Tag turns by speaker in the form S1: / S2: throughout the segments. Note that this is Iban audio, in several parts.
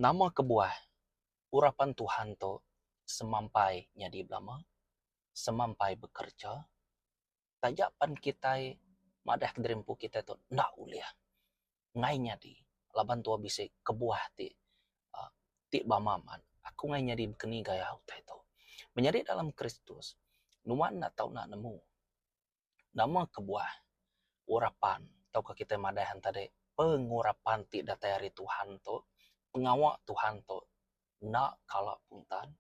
S1: Nama kebuah urapan Tuhan tu semampai nyadi belama, semampai bekereja? Taja pan kitai madah kediri empu kitai tu enda ulih enggai nyadi laban tua bisi kebuah ti uhh ti bama amat aku enggai nyadi bekeni gaya utai tu. Menyadi dalam Kristus nuan enda tau enda nemu nama kebuah urapan tauka kitai madah enta deh pengurapan ti datai ari Tuhan tu pengawa Tuhan tu enda kala puntan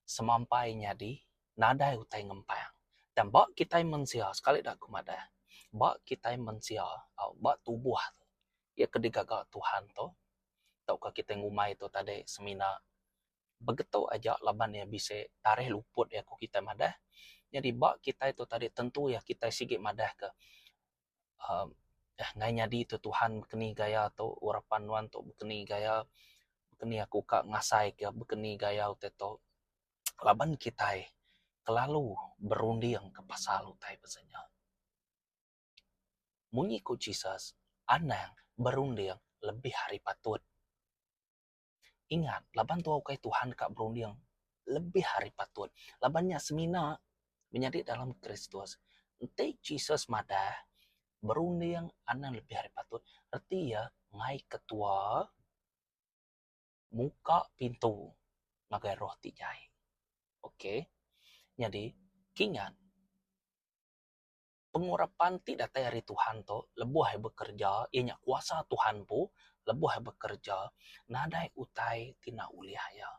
S1: semampai nyadi nadai utai ngempang. Tang ba kitai mensia sekali da aku madah ba kitai mensia au ba tubuh iya ke digaga Tuhan tu tauka kitai ngumbai tu tadi semina begetu aja laban iya bisi tarikh luput iya ku kitai madah. Nyadi ba kitai tu tadi tentu iya kitai sigi madah ke uhh enggai nyadi tu Tuhan bekeni gaya tu urapan nuan tu bekeni gaya bekeni aku ka ngasai ke bekeni gaya utai tu laban kitai kelalu berunding ke pasal utai pasal nya. Munyi ku Jesus anang berunding lebih ari patut. Ingat, laban tua ukai Tuhan ka berunding lebih ari patut. Laban nya semina menyadi dalam Kristus. Enti Jesus madah berunding anang lebih ari patut, reti iya ngai ketua muka pintu ngagai roh ti jai. Okey. Nyadi, kingat. Pengurapan ti datai ari Tuhan tu lebuh iya bekereja iya nya kuasa Tuhan empu lebuh iya bekereja nadai utai ti enda ulih iya.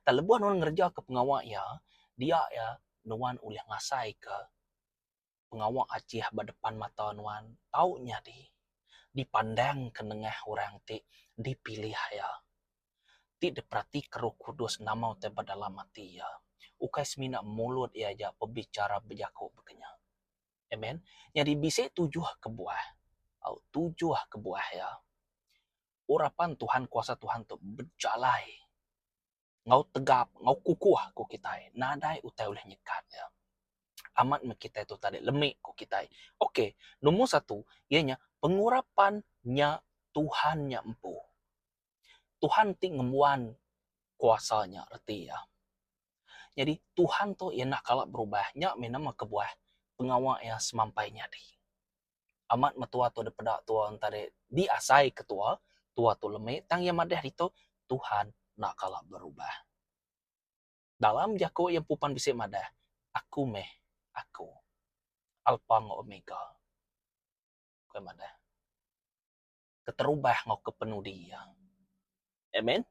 S1: Tang lebuh nuan ngereja ke pengawa iya dia iya nuan ulih ngasai ke pengawa ajih ba depan mata nuan tau nyadi dipandang ke nengah orang ti dipilih iya. Ti diperatika Roh Kudus nama utai ba dalam ati iya. Ukai semina mulut iya aja bebichara bejaku baka nya. Amen. Nyadi bisi tujuh kebuah. Au tujuh kebuah iya. Urapan Tuhan kuasa Tuhan tu bejalai enggau tegap enggau kukuh ku kitai nadai utai ulih nyekat iya. Amat meh kitai tu tadi lemi ku kitai. Okey nombor satu iya nya pengurapan nya Tuhan nya empu. Tuhan ti ngembuan kuasa nya reti iya. Nyadi Tuhan tu iya enda kala berubah nya meh nama kebuah pengawa iya semampai nyadi. Amat metua tu dipeda tua enta deh diasai ke tua, tua tu lemi tang iya madah ditu Tuhan enda kala berubah. Dalam jaku iya empu pan bisi madah aku meh aku Alpa enggau Omega. Ku iya madah. Keterubah enggau kepenudi iya. Amen.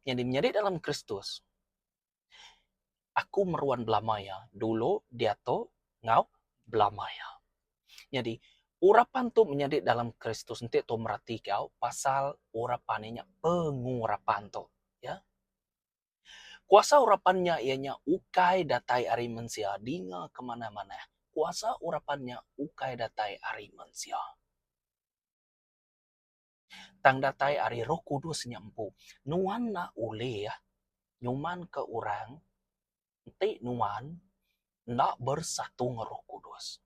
S1: Nyadi menyadi dalam Kristus aku meruan belama iya dulu diatu enggau belama iya. Nyadi urapan tu menyadi dalam Kristus enti tu merati kau pasal urapan iya nya pengurapan tu ya. Kuasa urapan nya iya nya ukai datai ari mensia dinga ke manah-manah. Kuasa urapan nya ukai datai ari mensia. Tang datai ari Roh Kudus nya empu. Nuan enda ulih nyumanka orang enti nuan enda bersatu enggau Roh Kudus.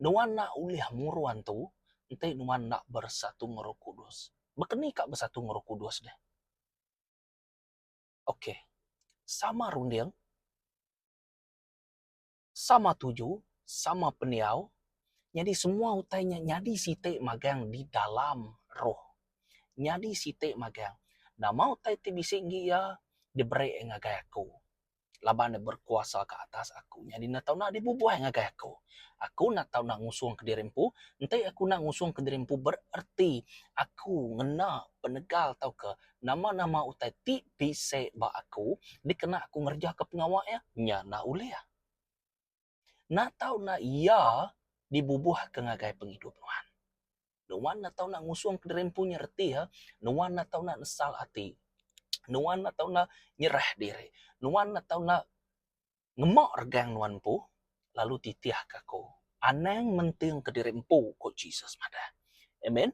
S1: Nuan enda ulih muru antu enti nuan enda bersatu enggau Roh Kudus. Baka ni ka besatu enggau Roh Kudus deh? Okey. Sama runding. Sama tuju, sama pendiau, nyadi semua utai nya nyadi siti magang di dalam roh. Nyadi siti magang. Nama utai ti bisi enggi iya diberi iya ngagai aku laban iya berkuasa ke atas aku. Nyadi enda tau enda dibubuh ngagai aku. Aku enda tau enda ngusung kediri empu. Enti aku enda ngusung kediri empu bererti aku ngena penegal tauka nama-nama utai ti bisi ba aku dikena aku ngerejaka pengawa iya, nya enda ulih. Enda tau enda iya dibubuhka ngagai pengidup nuan. Nuan enda tau enda ngusung kediri empu nya reti iya, nuan enda tau enda nesal ati. Nuan enda tau enda nyerah diri. Nuan enda tau enda ngema regang nuan empu lalu titihka aku. Anang mentingka diri empu, ku Jesus madah. Amen.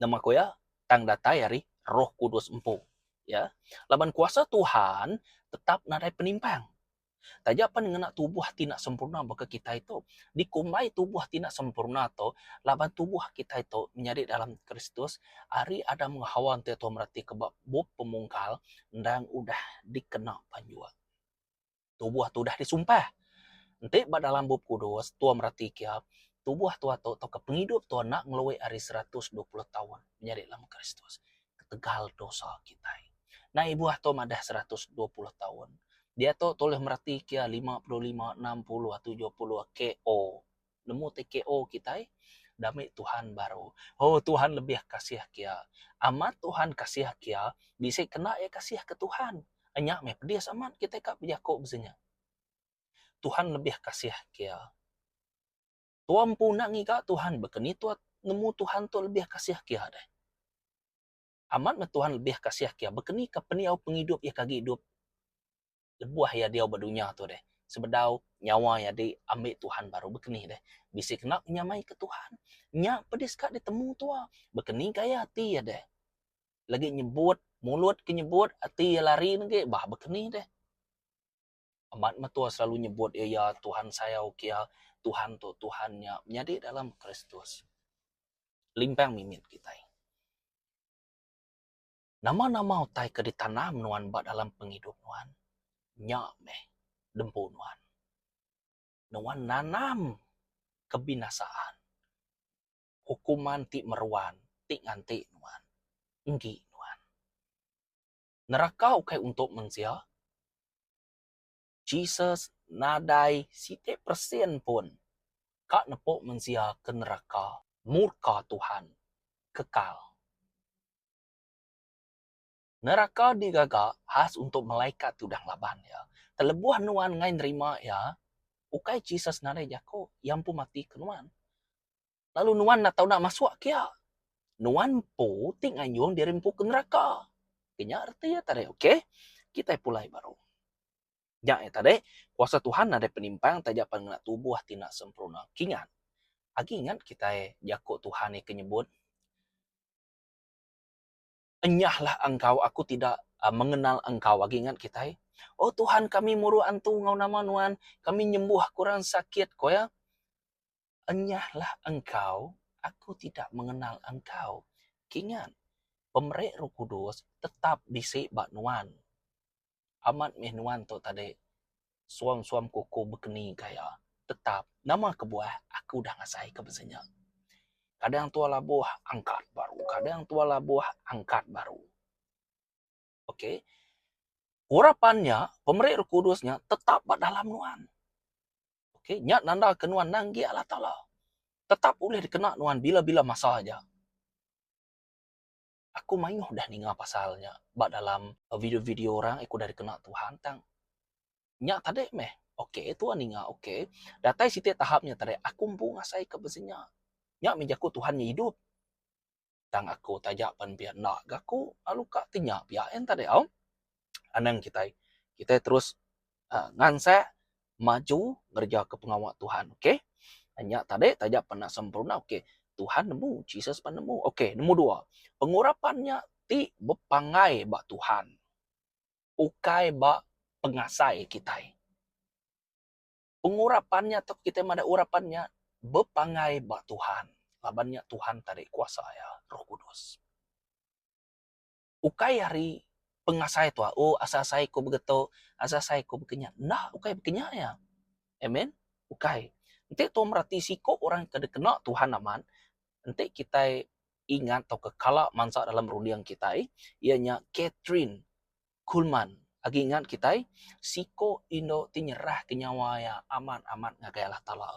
S1: Nama ku iya? Tang datai ari Roh Kudus empu. Ya. Laban kuasa Tuhan tetap nadai penimpang. Taja pan ngena tubuh ti enda sempurna baka kitai tu, dikumbai tubuh ti enda sempurna tu laban tubuh kitai tu menyadi dalam Kristus ari Adam enggau Hawa enti tua meratika ba bup pemungkal endang udah dikena panjuk. Tubuh tu udah disumpah. Enti ba dalam bup kudus tua meratika iya tubuh tua tu tauka pengidup tua enda ngelui ari 120 taun menyadi dalam Kristus ketegal dosa kitai. Enda ibuh tu madah 120 taun. Diatu tu ulih mereti kia 55, 60, 70 KO. Nemu ti KO kitai dami Tuhan baru. Oh Tuhan lebih kasih kia. Amat Tuhan kasih kia, bisi kena iya kasih ke Tuhan. Nya meh pedis amat kitai ka bejaku bisi nya. Tuhan lebih kasih kia. Tua empu enda ngiga Tuhan baka ni tua nemu Tuhan tu lebih kasih kia deh. Amat meh Tuhan lebih kasih kia baka ni ka pendiau pengidup iya ke agi idup lebuh iya diau ba dunya tu deh. Sebedau nyawa iya di ambi Tuhan baru baka ni deh. Bisi kena penyamai ke Tuhan. Nya pedis ka ditemu tua baka ni gaya ati iya deh. Lagi nyebut mulut ke nyebut ati iya lari ne agi bah baka ni deh. Amat metua selalu nyebut iya iya Tuhan sayau ke iya, Tuhan tu Tuhan nya menyadi dalam Kristus. Limpang mimit kitai. Nama-nama utai ke ditanam nuan ba dalam pengidup nuan, nya meh dempu nuan. Nuan nanam kebinasaan, hukuman ti meruan ti nganti nuan, enggi nuan. Neraka ukai untuk mensia. Jesus nadai siti persen pun ka nepu mensia ke neraka murka Tuhan kekal. Neraka digaga khas untuk malaikat ti udah ngelaban iya. Telebuh nuan ngai nerima iya, ukai Jesus nadai jaku, iya empu mati ke nuan. Lalu nuan enda tau enda masuk kia. Nuan empu ti nganjung diri empu ke neraka. Ke nya reti iya tadi okey. Kitai pulai baru. Nya iya tadi, kuasa Tuhan nadai penimpang taja pan ngena tubuh ti enda sempurna. Kingat, agi ingat kitai jaku Tuhan iya ke nyebut, Enyahlah engkau, aku tidak mengenal engkau. Agi ingat kitai? Oh Tuhan kami muru antu enggau nama nuan, kami nyembuh ke orang sakit, ku iya. Enyahlah engkau, aku tidak mengenal engkau. Kingat, pemeri Roh Kudus tetap bisi ba nuan. Amat mih nuan tu tadi suam-suam kuku bekeni gaya. Tetap, nama kebuah aku udah ngasaika bisi nya. Kadang tua labuh, angkat baru. Kadang tua labuh, angkat baru. Okey. Urapan nya, pemeri Roh Kudus nya tetap ba dalam nuan. Okey, nya nanda ke nuan nang enggi Allah Taala. Tetap ulih dikena nuan bila-bila masa aja. Aku mayuh udah ninga pasal nya ba dalam video-video orang aku udah dikena Tuhan tang nya tadi meh. Okey, tuan ninga okey. Datai siti tahap nya tadi aku empu ngasai ke bisi nya. Nya meh jaku Tuhan nya idup. Tang aku taja pan pia enda ga aku lalu ka ti nya pia en tadi au. Anang kitai, kitai terus uhh ngansak maju ngereja ke pengawa Tuhan ok. Nya tadi taja pan enda sempurna ok. Tuhan nemu, Jesus pan nemu. Ok nombor dua, pengurapan nya ti bepanggai ba Tuhan ukai ba pengasai kitai. Pengurapan nya tauka kitai madah urapan nya bepanggai ba Tuhan laban nya Tuhan tadi kuasa iya Roh Kudus. Ukai ari pengasai tua oh asai-asai ku begetu asai-asai ku baka nya enda ukai baka nya iya. Amen. Ukai. Enti tua mereti siku orang ke dikena Tuhan amat enti kitai ingat tauka kala mansa dalam runding kitai iya nya Catherine Kuhlman, agi ingat kitai, siko indu ti nyerahka nyawa iya amat-amat ngagai Allah Taala.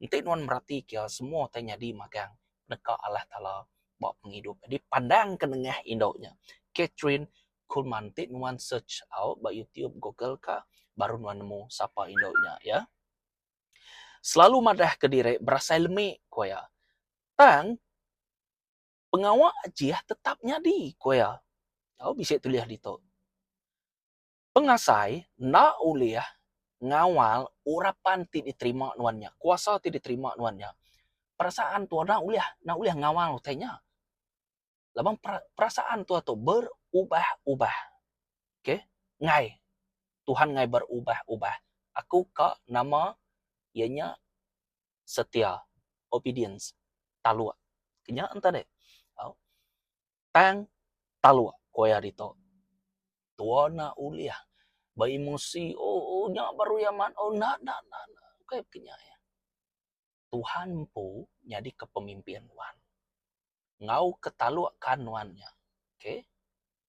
S1: Enti nuan meratika semua utai nyadi magang peneka Allah Taala ba pengidup iya dipandangka nengah indu nya. Kathryn Kuhlman ti nuan search au ba YouTube, Google ka baru nuan nemu sapa indu nya iya. Selalu madahka diri berasai lemi, ku iya. Tang pengawa ajih tetap nyadi, ku iya. Tau bisi tulih ditu. Pengasai enda ulih ngawal urapan ti diterima nuan nya, kuasa ti diterima nuan nya. Perasaan tua enda ulih, enda ulih ngawal utai nya. Laban perasaan tua tu berubah-ubah. Okey, enggai. Tuhan enggai berubah-ubah. Aku ka nama iya nya setia, obedience, taluk. Ke nya enta deh. Au. Tang taluk ku iya ditu. Tua enda ulih beemosi oh nya baru iya amat oh enda enda enda enda ukai ke nya iya. Tuhan empu nyadika pemimpin nuan. Enggau ketalukka nuan nya. Okay.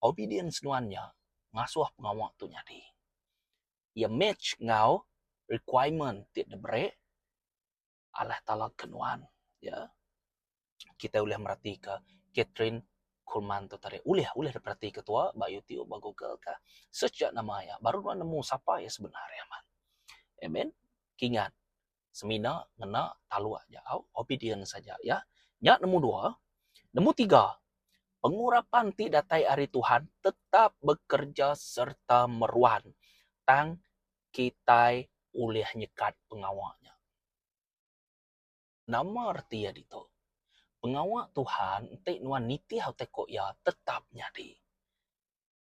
S1: Obedience nuan nya ngasuh pengawa tu nyadi. Iya match enggau requirement ti diberi Allah Taala ke nuan. Ya. Kitai ulih meratika Kathryn Kuhlman tu tadi. Ulih, ulih diperatika tua ba YouTube, ba Google ka. Search ja nama iya baru nuan nemu sapa iya sebenar iya man. Amen. Kingat semina ngena taluk aja au obedience aja ya. Nya nemu dua. Nemu tiga, pengurapan ti datai ari Tuhan tetap bekerja serta meruan tang kitai ulih nyekat pengawa nya. Nama reti iya ditu? Pengawa Tuhan enti nuan nitih utai ku iya tetap nyadi.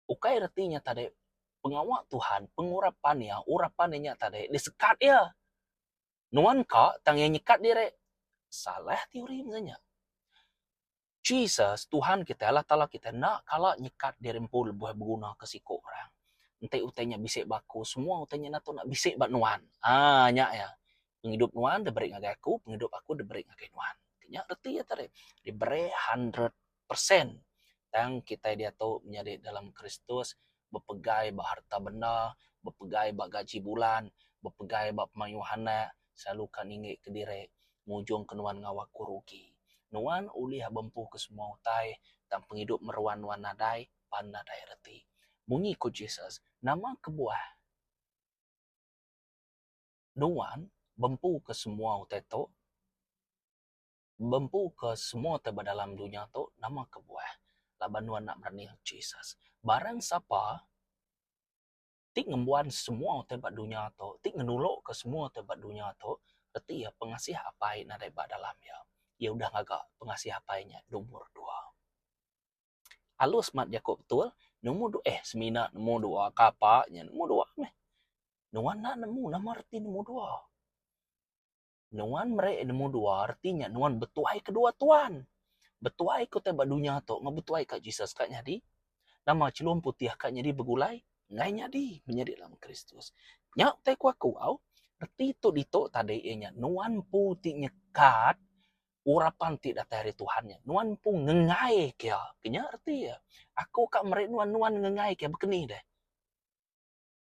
S1: Ukai reti nya tadi pengawa Tuhan, pengurapan iya, urapan iya nya tadi disekat iya. Nuan ka tang iya nyekat diri. Salah teori mung nya. Jesus, Tuhan kitai, Allah Taala kitai enda kala nyekat diri empu lebuh begunaka siku orang. Enti utai nya bisi ba aku, semua utai nya enda tau nak bisi ba nuan. Aa nya iya. Pengidup nuan diberi ngagai aku, pengidup aku diberi ngagai nuan. Nya reti iya tadi. Diberi 100%. Tang kitai diatu menyadi dalam Kristus bepegai ba harta benda, bepegai ba gaji bulan, bepegai ba pemayuh anak, selalu ka ninggi kediri ngujung ke nuan enggau aku rugi. Nuan ulih bempu ke semua utai tang pengidup meruan nuan nadai pan nadai reti. Munyi ku Jesus, nama kebuah nuan bempu ke semua utai tu? Bempu ke semua utai ba dalam dunya tu nama kebuah? Laban nuan enda merening Jesus. Barang sapa ti ngembuan semua utai ba dunya tu, ti ngenuluka semua utai ba dunya tu, reti iya pengasih apai nadai ba dalam iya. Iya udah ngaga pengasih apai nya lumur dua. Alus mat jaku betul, numur dua eh semina numur dua kapa nya numur dua meh. Nuan enda nemu nama reti numur dua. Nuan meri nemu dua reti nya nuan betuai kedua tuan. Betuai ke utai ba dunya tu enggau betuai ka Jesus ka nyadi. Nama chelum putih ka nyadi begulai enggai nyadi menyadi dalam Kristus. Nya utai ku aku au. Reti tu ditu tadi iya nya nuan empu ti nyekat urapan ti datai ari Tuhan nya. Nuan empu ngengai ke iya. Ke nya reti iya. Aku ka meri nuan nuan ngengai ke iya bekeni deh.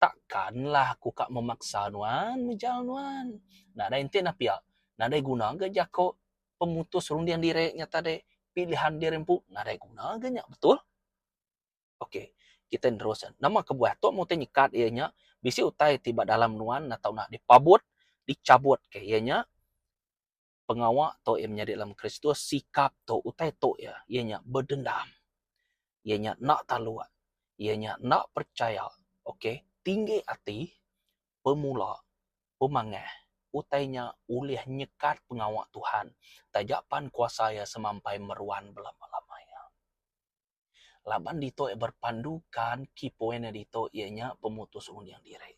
S1: Takkanlah aku ka memaksa nuan mejal nuan. Nadai enti nah pia. Nadai guna ga jako pemutus runding diri nya tadi pilihan diri empu nadai guna ga nya betul. Ok kitai nerus nama kebuah tu mung utai nyekat iya nya bisi utai ti ba dalam nuan atau nak dipabut dichabut ke iya nya pengawa tu iya menyadi dalam Kristus sikap tu utai tu iya iya nya bedendam iya nya enda taluk iya nya enda percaya ok tinggi ati pemula pemangah utai nya ulih nyekat pengawa Tuhan taja pan kuasa iya semampai meruan belama-lama iya. Laban ditu iya berpanduka key point iya ditu iya nya pemutus runding diri.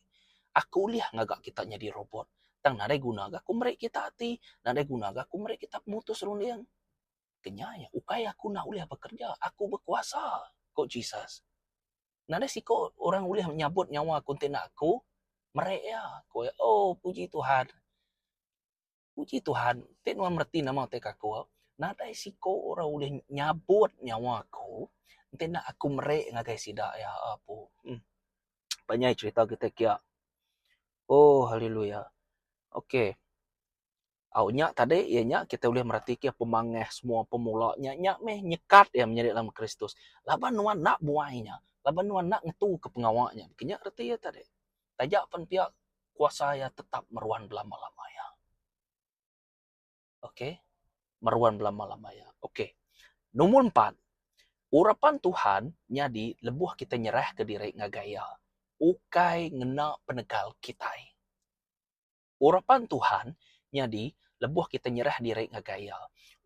S1: Aku ulih ngaga kita nyadi robot tang nadai guna ga aku meri kita ati, nadai guna ga aku meri kita pemutus runding. Ke nya iya ukai aku enda ulih bekerja, aku bekuasa, ku Jesus. Nadai siku orang ulih nyabut nyawa aku enti enda aku meri iya, ku iya. Oh puji Tuhan. Puji Tuhan, ti nuan mereti nama utai ke aku, nadai siko orang ulih nyabut nyawa aku enti enda aku meri ngagai sida iya apu. Uhh panjai cherita kitai kiya. Oh haleluya. Ok. Au nya tadi iya nya kitai ulih mereti ke pemangah semua pemula nya nya meh nyekat iya menyadi dalam Kristus. Laban nuan enda muai nya, laban nuan enda ngetu ke pengawa nya. Ke nya reti iya tadi. Taja pen pia kuasa iya tetap meruan belama-lama iya. Okey. Meruan belama-lama iya. Okey. Nombor empat, urapan Tuhan nyadi lebuh kitai nyerahka diri ngagai Iya, ukai ngena penegal kitai. Urapan Tuhan nyadi lebuh kitai nyerah diri ngagai Iya,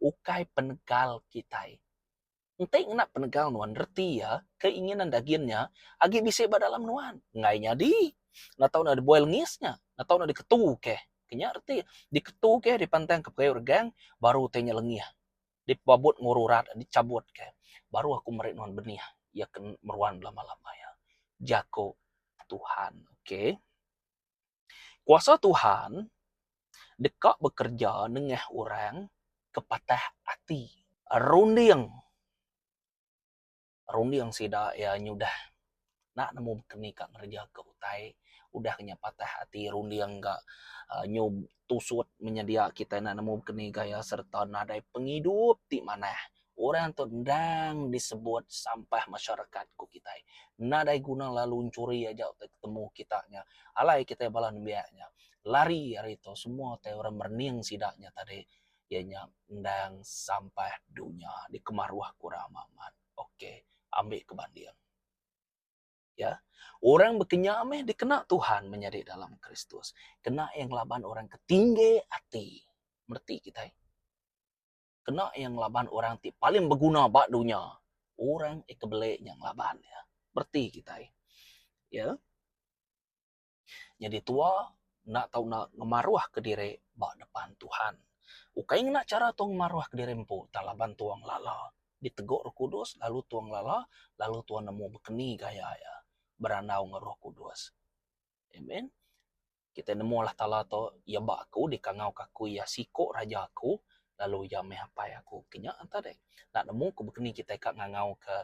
S1: ukai penegal kitai. Enti ngena penegal nuan reti iya keinginan dagin nya agi bisi ba dalam nuan. Enggai nyadi. Enda tau enda dibuai lengis nya. Enda tau enda diketu keh. Ke nya reti diketu keh dipantang ke pekayu regang baru utai nya lengih. Dipabut enggau urat dichabut keh baru aku meri nuan benih iya ke meruan belama-lama iya. Jaku Tuhan. Okay. Kuasa Tuhan deka bekereja nengah orang ke patah ati. Runding. Runding sida iya nyudah enda nemu bekeni ka ngereja ke utai udah nya patah ati runding ga uhh nyu tusut menyedia kitai enda nemu bekeni gaya sereta nadai pengidup ti manah. Orang tu endang disebut sampah masyarakat ku kitai. Nadai guna lalu enchuri aja utai ketemu kita nya. Alai kitai bala nembiak nya lari ari tu semua utai orang merening sida nya tadi iya nya endang sampah dunya dikemaruh ku orang amat amat. Ok ambi ke banding. Ya. Orang bekenya meh dikena Tuhan menyadi dalam Kristus. Kena iya ngelaban orang ke tinggi ati. Mereti kitai. Kena iya ngelaban orang ti paling beguna ba dunya. Orang ti kebeli nya ngelaban iya. Bereti kitai. Ya. Nyadi tua enda tau enda ngemaruhka diri ba depan Tuhan. Ukai ngena chara tua ngemaruhka diri empu tang laban tua ngelala ditegu Roh Kudus lalu tua ngelala lalu tua nemu bekeni gaya iya berandau enggau Roh Kudus. Amen. Kitai nemu Allah Taala tu iya ba aku dikangau ka aku iya siko raja aku lalu iya meh apai aku. Ke nya enta deh. Enda nemu ku bekeni kitai ka ngangau ke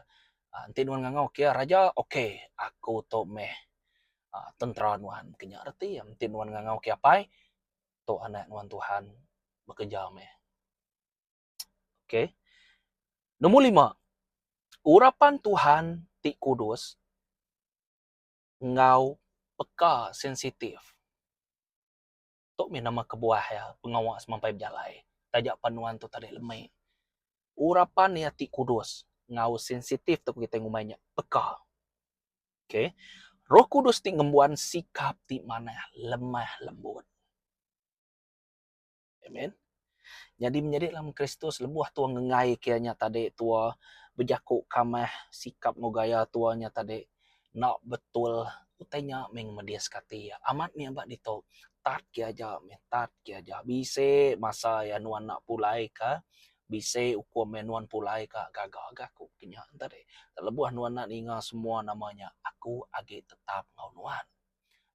S1: uhh enti nuan ngangau ke iya raja ok aku tu meh uhh tentera nuan. Ke nya reti iya enti nuan ngangau ke apai tu anak nuan Tuhan bekeja meh. Ok. Nombor lima urapan Tuhan ti kudus enggau peka sensitif. Tu mih nama kebuah iya pengawa semampai bejalai taja pan nuan tu tadi lemi. Urapan iya ti kudus enggau sensitif tu kitai ngumbai nya peka. Okay. Roh Kudus ti ngembuan sikap ti manah lemah lembut. Amen. Nyadi menyadi dalam Kristus lebuh tua ngengai ke nya tadi tua bejaku kamah sikap enggau gaya tua nya tadi enda betul utai nya meh ngemedis ke ati iya. Amat mih aba ditu tat ke aja meh tat ke aja bisi masa iya nuan enda pulai ka bisi ukum iya nuan pulai ka gaga ga aku ke nya tadi. Lebuh nuan enda ninga semua nama nya aku agi tetap enggau nuan.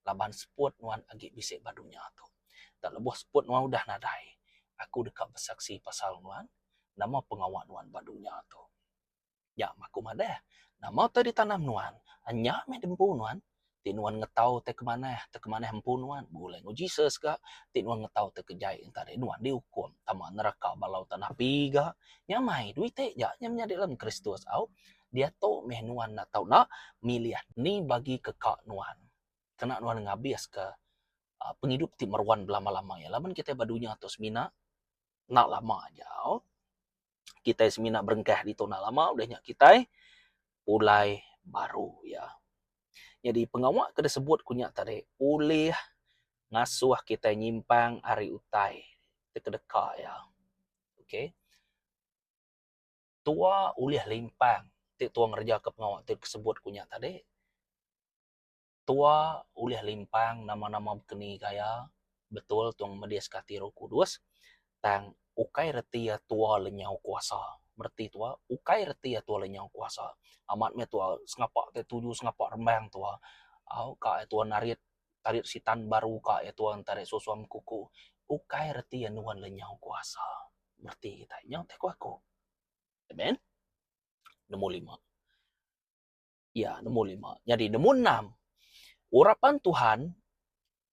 S1: laban seput nuan agi bisi ba dunya tu. Tang lebuh seput nuan udah nadai, aku deka besaksi pasal nuan, nama pengawa nuan ba dunya tu. Nya meh aku madah, nama utai ditanam nuan, nya meh dempu nuan. Ti nuan ngetau utai ke manah, utai ke manah empu nuan, begulai enggau Jesus ga. Ti nuan ngetau utai ke jai enta deh nuan diukum tama neraka ba lautan api ga. Nyamai duit ti ja nya menyadi dalam Kristus au. Diatu meh nuan enda tau enda milih ni bagi ke ka nuan kena nuan ngabiska pengidup ti meruan belama-lama iya laban kitai ba dunya tu semina enda lama aja. Kitai semina berengkah ditu enda lama udah nya kitai pulai baru iya. Nyadi pengawa ke disebut ku nya tadi ulih ngasuh kitai nyimpang ari utai ti kedeka iya. Okay. Tua ulih limpang ti tua ngereja ke pengawa ti disebut ku nya tadi. Tua ulih limpang nama-nama bekeni gaya betul tua ngemedis ke ati Roh Kudus tang ukai reti iya tua lenyau kuasa. Mereti tua ukai reti iya tua lenyau kuasa. Amat meh tua sengapa ti tuju sengapa rembang tua au ka tua narit tarit sitan baru ka iya tua tarit susu mekuku ukai reti iya nuan lenyau kuasa. Mereti kitai nya utai ku aku. Amen. Nombor lima. Ya, nombor lima. Nyadi nombor enam, urapan Tuhan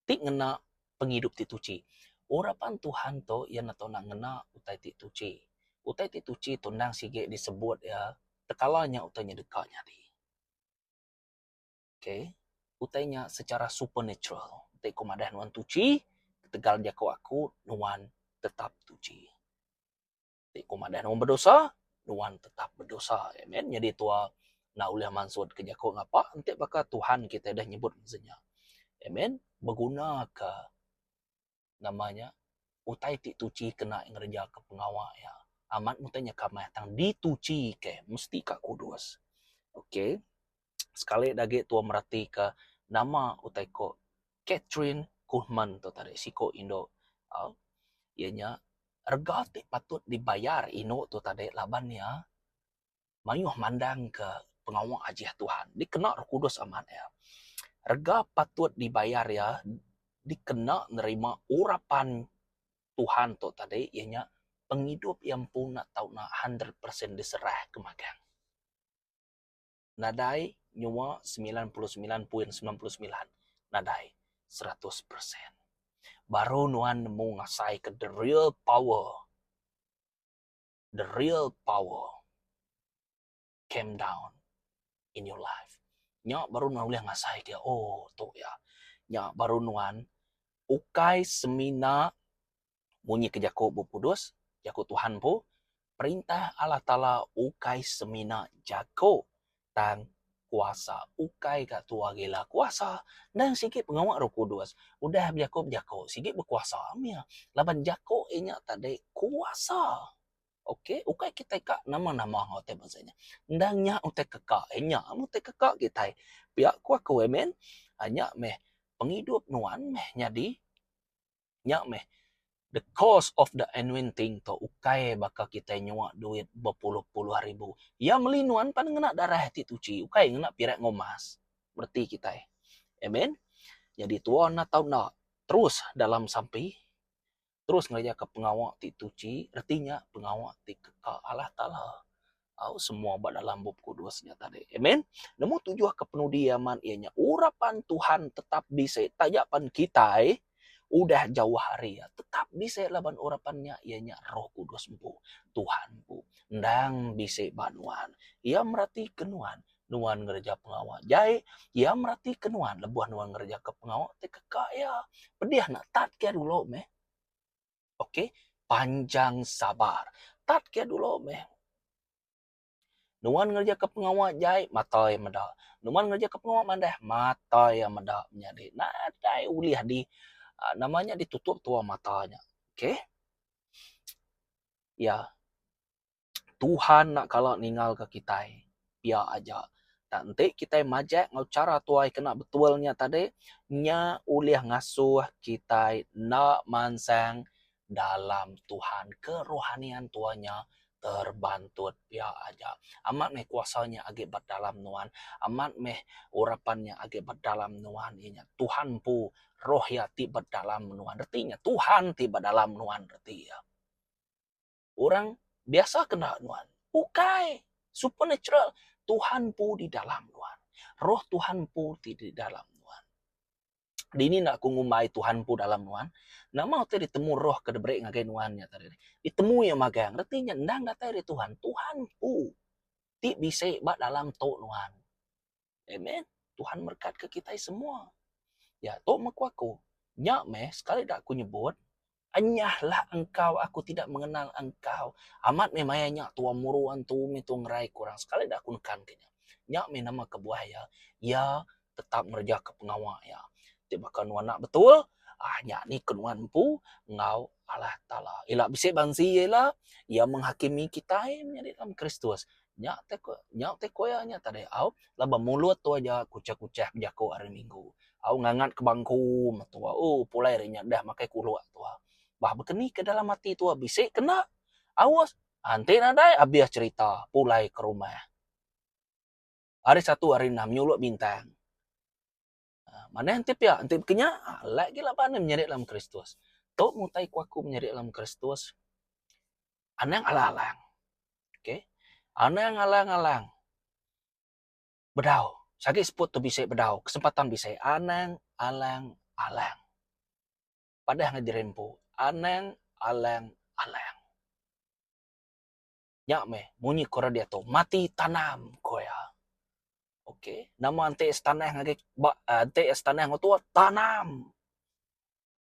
S1: ti ngena pengidup ti tuchi. Urapan Tuhan tu iya neto nak ngena utai ti tuchi. Utai ti tuchi tu endang sigi disebut iya tekala nya utai nya deka nyadi. Okay. Utai nya secara supernatural. Enti ku madah nuan tuchi, ketegal jaku aku nuan tetap tuchi. Enti ku madah nuan bedosa, nuan tetap bedosa. Amen. Nyadi tua enda ulih mansut ke jaku ngapa enti baka Tuhan kitai deh nyebut masa nya. Amen. Beguna ke nama nya utai ti tuchi kena ngereja ke pengawa iya. Amat utai nya kamah tang dituchi ke mesti ka kudus. Okay. Sekali da agi tua mereti ke. Nama utai ko Kathryn Kuhlman tu tadi siko indu au iya nya rega ti patut dibayar indu tu tadi laban iya mayuh mandang ke pengawa ajih Tuhan dikena Roh Kudus amat iya. Rega patut dibayar iya dikena nerima urapan Tuhan tu tadi iya nya pengidup iya empu enda tau enda 100% diserah ke magang. Nadai nyua 99.99 nadai 100%. Baru nuan nemu ngasai ke the real power the real power came down in your life. Nya baru nuan ulih ngasai ke oh tu iya. Nya baru nuan ukai semina munyi ke jaku Bup Kudus, jaku Tuhan empu, perintah Allah Taala ukai semina jaku tang kuasa ukai ga tua gila kuasa endang sigi pengawa Roh Kudus udah bejaku bejaku sigi bekuasa mih laban jaku inya tadi kuasa ok ukai kitai ka nama nama enggau utai bansa nya endang nya utai ke ka nya meh utai ke ka kitai pia ku aku amen nya meh pengidup nuan meh nyadi. Nya meh the cost of the anointing tu ukai baka kitai nyua duit bepuluh-puluh ribu. Iya meli nuan pan ngena darah ti tuchi ukai ngena pirak enggau emas. Bereti kitai. Amen. Nyadi tua enda tau enda terus dalam sampi, terus ngerejaka pengawa ti tuchi reti nya pengawa ti keka Allah Taala. Au semua ba dalam Bup Kudus nya tadi. Amen. Nemu tujuh ke penudi amat iya nya urapan Tuhan tetap bisi taja pan kitai udah jauh ari iya tetap bisi laban urapan nya iya nya Roh Kudus empu, Tuhan empu endang bisi ba nuan. Iya meratika nuan, nuan ngereja pengawa jai, iya meratika nuan lebuh nuan ngereja ke pengawa ti keka iya. Pedih enda tat ke dulu meh. Ok panjang sabar. Tat ke dulu meh. Nuan ngereja ke pengawa jai mata iya meda. Nuan ngereja ke pengawa mandah mata iya meda menyadi. Nadai ulih di aaa nama nya ditutup tua mata nya. Ok. Ya. Tuhan enda kala ninggalka kitai pia aja. Tang enti kitai majak enggau chara tuai kena betul nya tadi, nya ulih ngasuh kitai enda mansang dalam Tuhan. Kerohanian tuai nya terbantut pia aja. Amat meh kuasa nya agi ba dalam nuan, amat meh urapan nya agi ba dalam nuan iya nya Tuhan empu roh iya ti ba dalam nuan. Reti nya Tuhan ti ba dalam nuan reti iya. Orang biasa kena nuan. Ukai supernatural. Tuhan empu di dalam nuan. Roh Tuhan empu ti di dalam nuan. Dini enda aku ngumbai Tuhan empu dalam nuan. Nama utai ditemu roh ke diberi ngagai nuan nya tadi. Ditemu iya magang. Reti nya endang datai ari Tuhan. Tuhan empu ti bisi ba dalam tu nuan. Amen. Tuhan merekat ke kitai semua. Ya, tu meh ku aku. Nya meh sekali da aku nyebut, enyahlah engkau aku tidak mengenal engkau. Amat meh maya nya tua muru antu meh tua ngerai ke orang. Sekali da aku nekan ke nya. Nya meh nama kebuah iya, iya tetap ngereja ke pengawa iya. Ti baka nuan enda betul, aaa nya ni ke nuan empu enggau Allah Taala. Ila bisi bansi iya ila, iya menghakimi kitai menyadi dalam Kristus. Nya te ko nya te ko iya nya tadi au laban mulut tu aja kuchah-kuchah bejaku hari minggu. Au ngangat ke bangku meh tuah ooh pulai ari nya dah makai kuluk tuah. Bah bekeni ke dalam ati tuah bisi ke enda aus enti nadai abih cherita pulai ke rumah. Hari satu hari enam nyuluk bintang. Manah enti pia enti baka nya alai agi laban ne menyadi dalam Kristus. Tu meh utai ku aku menyadi dalam Kristus anang alang-alang ok anang alang-alang bedau sagi seput tu bisi bedau kesempatan bisi anang alang-alang padah ngagai diri empu anang alang-alang. Nya meh munyi ko orang diatu mati tanam ko iya. Ok nama enti setanah ngagai ba enti setanah enggau tua tanam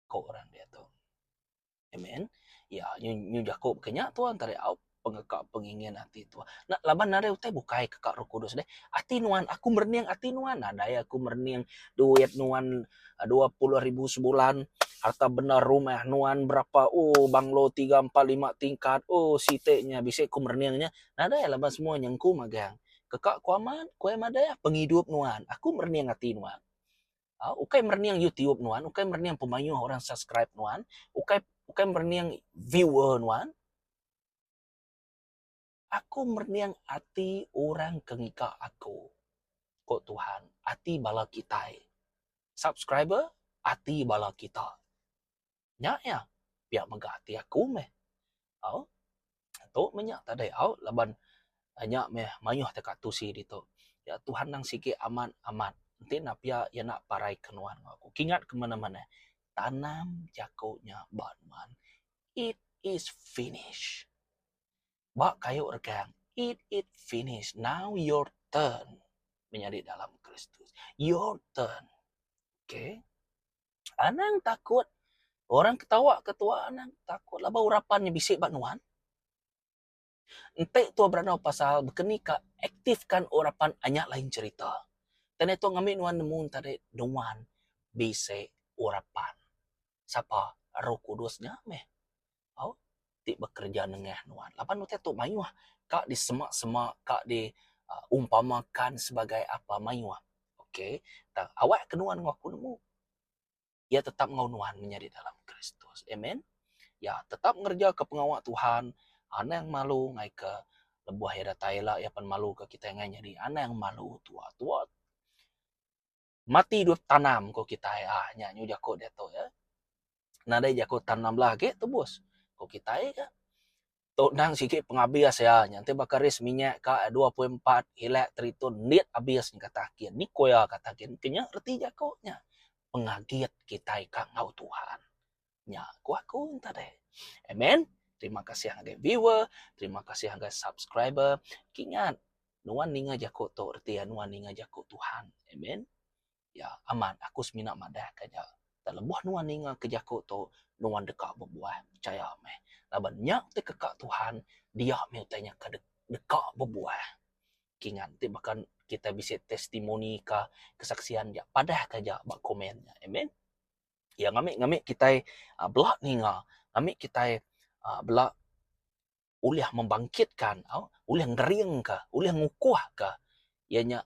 S1: ko orang diatu. Amen. Ya nyu nyu jaku baka nya tuan tadi au pengeka pengingin ati tuan. Na laban nadai utai bukai ke ka Roh Kudus deh. Ati nuan aku merening ati nuan nadai aku merening duit nuan 20,000 sebulan harta benda rumah nuan berapa oh banglo 3 4 5 tingkat oh siti nya bisi ku merening nya nadai laban semua nya engku magang. Keka ku amat ku iya madah pengidup nuan aku merening ati nuan. Ukai merening YouTube nuan, ukai merening pemayuh orang subscribe nuan, ukai ukai merening viewer nuan. Aku merening ati orang ke ngiga aku, ku Tuhan, ati bala kitai. Subscriber, ati bala kita. Nya iya, pia mega ati aku meh. Au. Tu meh nya tadi au laban nya meh mayuh teka tusi ditu. Ya Tuhan nang sigi amat amat enti enda pia iya enda parai ke nuan enggau aku. Kingat ke mene mene tanam jaku nya ba nuan it is finish. Ba kayu regang it is finish now your turn menyadi dalam Kristus. Your turn. Okay. Anang takut orang ketawa ke tua anang takut laban urapan nya bisi ba nuan. Enti tua berandau pasal bekeni ka aktifkan urapan anya lain cherita. Tang diatu ngambi nuan nemu tadi nuan bisi urapan. Sapa? Roh Kudus nya meh au ti bekereja nengah nuan. Laban utai tu mayuh ka disema-sema ka di umpamakan sebagai apa mayuh. Okey tang awak ke nuan enggau aku nemu. Iya tetap enggau nuan menyadi dalam Kristus. Amen. Ya, tetap ngereja ke pengawa Tuhan, anang malu ngai ke lebuh iya datai ila iya pan malu ke kitai ngai nyadi anang malu tua. Tua mati dua tanam ko kitai ah nya nyu jaku diatu ya. Nadai jaku tanam lah agi tu bos. Ko kitai ka. Tu endang sigi pengabis iya nya enti baka ris minyak ka 24 hilak teriton endit abis nya kata akin. Ni ku iya kata akin ke nya reti jaku nya. Pengagit kitai ka enggau Tuhan. Nya ku aku enta deh. Amen. Terima kasih ngagai viewer, terima kasih ngagai subscriber. Kingat nuan ninga jaku tu reti iya nuan ninga jaku Tuhan. Amen. Ya, amat aku semina madahka aja. Tang lebuh nuan ningaka jaku tu, nuan deka bebuah. Pechaya meh. Laban nya ti keka Tuhan, dia meh utai nya ke deka bebuah. Kingat ti baka kitai bisi testimoni ka kesaksian ja, padahka aja ba komen nya. Amen. Ya ngambi ngambi kitai aaa bela ninga, ngambi kitai aaa bela ulih membangkitkan au ulih ngeringka ulih ngukuhka iya nya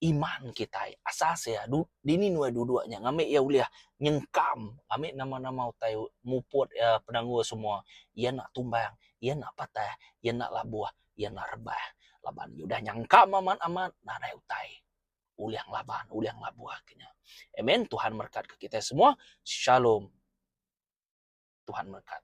S1: iman kitai asas iya dini nuai duduk nya ngambi iya ulih nyengkam ngambi nama nama utai muput iya penanggul semua iya enda tumbang iya enda patah iya enda labuh iya enda rebah laban iya udah nyangkam amat amat nadai utai ulih ngelaban ulih ngelabuh ke nya. Amen Tuhan merekat ke kitai semua shalom Tuhan merekat.